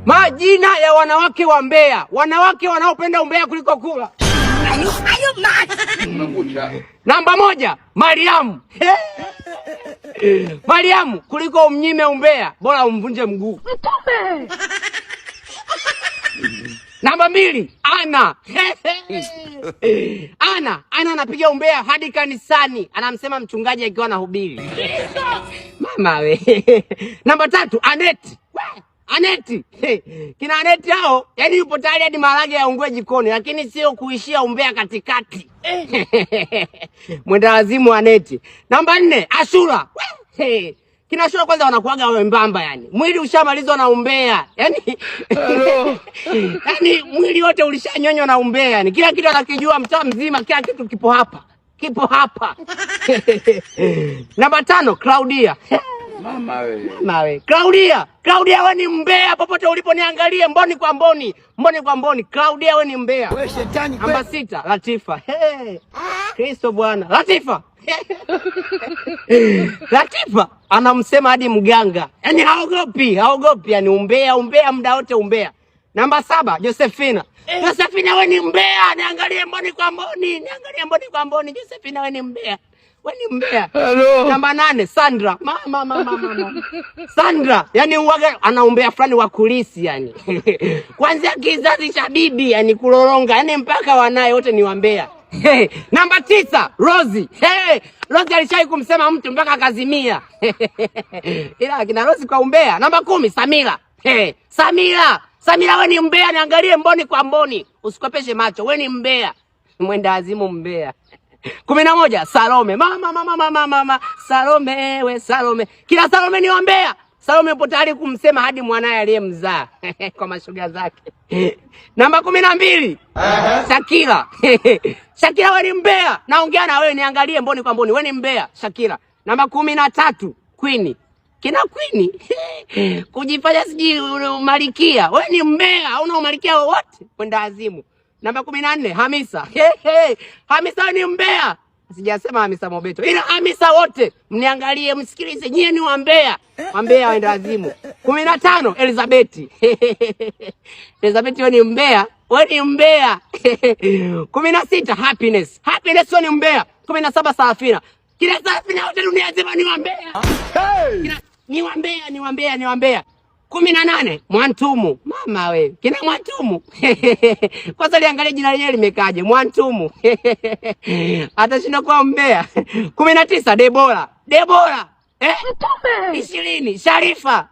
Majina ya wanawake wa Mbeya, wanawake wanaopenda umbea kuliko kula. Namba 1, Mariamu. Mariamu, kuliko umnyime umbea, bora umvunje mguu. Mtume. Namba 2, Ana. Ana, Ana anapiga umbea hadi kanisani, anamsema mchungaji akiwa anahubiri. Mama we. Namba 3, Aneti. Aneti. Kina Aneti hao, yani yupo tayari hadi maharage yaungue jikoni, lakini sio kuishia umbea katikati. Mwenda wazimu Aneti. Namba 4, Ashura. Kina Ashura kwanza wanakuaga wembamba yani. Mwili ushamalizwa na umbea. Yani mwili wote ulishanyonywa na umbea yani. Kila kitu anakijua mtaa mzima, kila kitu kipo hapa. Kipo hapa. Namba 5, Claudia. Mama we. Mama we. Claudia, Claudia we ni mbea popote ulipo, niangalie mboni kwa mboni. Mboni kwa mboni. Claudia we ni mbea. Wewe shetani Namba 6, Latifa. Hey. Kristo Bwana. Latifa. Latifa anamsema hadi mganga. Yaani haogopi, haogopi, yani umbea, umbea muda wote umbea. Namba 7, Josephina. Josephina we ni mbea, niangalie mboni kwa mboni, niangalie mboni kwa mboni. Josephina we ni mbea. We ni mbea. Hello. Namba 8, Sandra. Mama, mama, mama. Sandra, yani uwaga ana umbea fulani wa kulisi yani. Kuanzia kizazi cha bibi yani kuloronga, yani mpaka wanaye wote ni wambea. Hey, namba 9, Rosie. Hey, Rosie alishai kumsema mtu mpaka akazimia. Ila akina Rosie kwa umbea. Namba 10, Samira. Hey, Samira. Samira we ni mbea, niangalie mboni kwa mboni. Usikopeshe macho, we ni mbea. Mwenda azimu mbea. 11, Salome. Mama, mama, mama, mama. Salome, we Salome. Kila Salome ni wambea. Salome yupo tayari kumsema hadi mwanae aliyemzaa kwa mashoga zake. Namba 12, Shakira. Shakira we ni mbea. Naongea na wewe, niangalie mboni kwa mboni. We ni mbea, Shakira. Namba 13, Queen. Kina Queen kujifanya sijui umalikia. We ni mbea, hauna umalikia wowote. Kwenda azimu. Namba 14, Hamisa. Hey, hey. Hamisa we ni mbea. Sijasema Hamisa Mobeto, ila Hamisa wote mniangalie, msikilize, nyie ni wambea. Wambea waenda wazimu. 15, Elizabeth. Elizabeth we ni mbea, we ni mbea. 16, Happiness. Happiness we ni mbea. 17, Sarafina. Kila Sarafina wote dunia nzima ni wambea. Hey! Kila, ni wambea, ni wambea, ni wambea. 18, Mwantumu. Mama we, kina Mwantumu. Kwanza liangalie jina lenyewe limekaje, Mwantumu. Atashinda kuwa mbea. 19, Debora. Debora. Mtume. 20, Sharifa.